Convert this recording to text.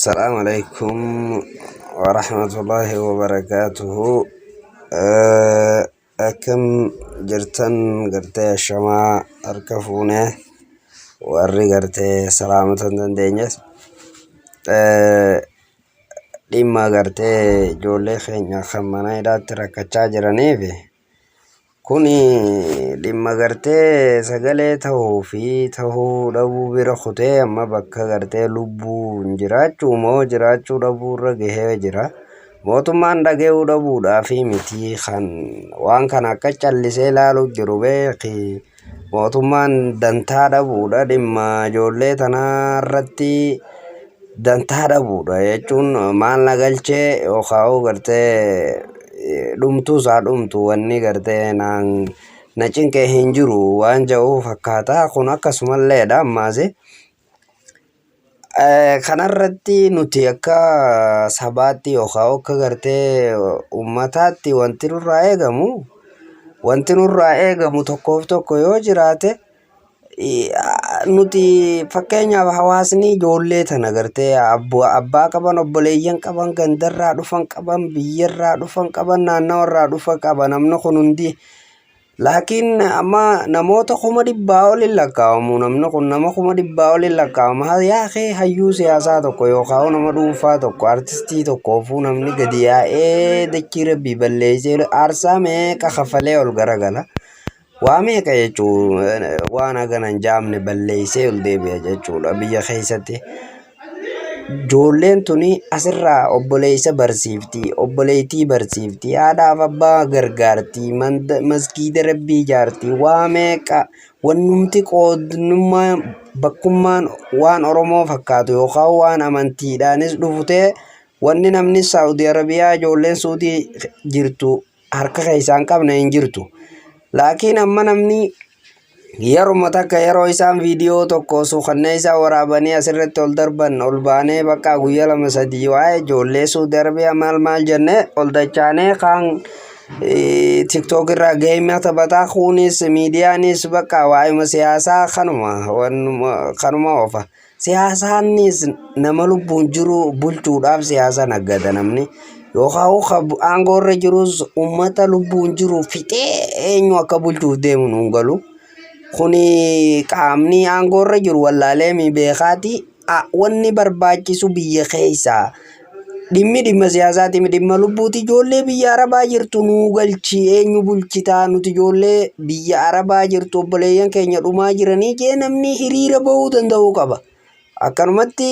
Assalamu alaikum warahmatullahi wabarakatuhu. Akkam jirtan gartee ashamaa harka fuunee warri gartee salaamata hin dandeenyes dhimma gartee ijoollee keenya kan mana hidhaatti rakkachaa jiraniif Kuni dhimma gartee sagalee tahuu fi tahuu dhabuu bira kutee amma bakka gartee lubbuun jiraachuu moo jiraachuu dhabuu irra gahee jira. Mootummaan dhaga'uu dhabuudhaafi miti kan waan kana akka callisee ilaaluu jiru beeki. Mootummaan dantaa dhabuudha dhimma ijoollee tanaa irratti dantaa dhabuudha jechuun maal na galchee yookaan gartee dhumtuus haa dhumtu wanni gartee naan na cinqee hin jiru waan jedhu fakkaata kun akkasumalleedha ammaas. Kanarratti nuti akka sabaatti yookaan akka gartee uummataatti wanti nurraa eegamu wanti nurraa eegamu tokkoof tokko yoo jiraate nuti fakkeenyaaf hawaasni ijoollee tana gartee abbaa qaban obboleeyyan qaban gandarraa dhufan qaban biyyarraa dhufan qaban naannawarraa dhufan qaba namni kun hundi. Laakiin amma namoota 100,000 oliin lakkaa'amu. Namni kun nama 100,000 oliin lakkaa'ama. Yaa kee hayyuu siyaasaa tokko yookaan nama dhuunfaa tokko artistii tokkoofuu namni gadi yaa'ee dachii rabbii balleessee aarsaa meeqa kafalee ol garagala. Waa meeqa jechuun waan hagana hin jaamne balleessee ol deebi'a jechuudha biyya keessatti. Ijoolleen tuni asirraa obboleessa barsiifti, obboleettii barsiifti, haadhaaf abbaa gargaarti, masgiida rabbii ijaarti, waa meeqa wannumti qoodnummaa bakkummaan waan Oromoo fakkaatu yookaan waan amantiidhaanis dhufu ta'e wanni namni Saa'udii Arabiyaa ijoolleen Suudii jirtu harka keessaa hin qabne hin jirtu. Laakiin amma namni yeruma takka yeroo isaan viidiyoo tokko suukannee isaa waraabanii asirratti ol darban ol baanee bakka guyyaa lama sadii waa'ee ijoollee Suudi Arabiyaa maal maal jennee ol dachaanee kaan tiktook irraa geemii taphataa kunis miidiyaanis bakka waa'ima siyaasaa kanuma kanuma oofa. Siyaasaanis nama lubbuun jiru bulchuudhaaf siyaasa naggada namni. Yookaan aangoo irra jirus uummata lubbuun jiru fixee eenyu akka bulchuuf deemu nuun galu. Kuni qaamni aangoo irra jiru wallaalee mi beekaati. Wanni barbaachisu biyya keessaa dhimmi dhimma siyaasaati mi dhimma lubbuuti. Ijoollee biyya Arabaa jirtu nuu galchi eenyu bulchitaa nuti ijoollee biyya Arabaa jirtu obboleeyyan keenya dhumaa jiranii jee namni hiriira bahuu danda'uu qaba. Akkanumatti.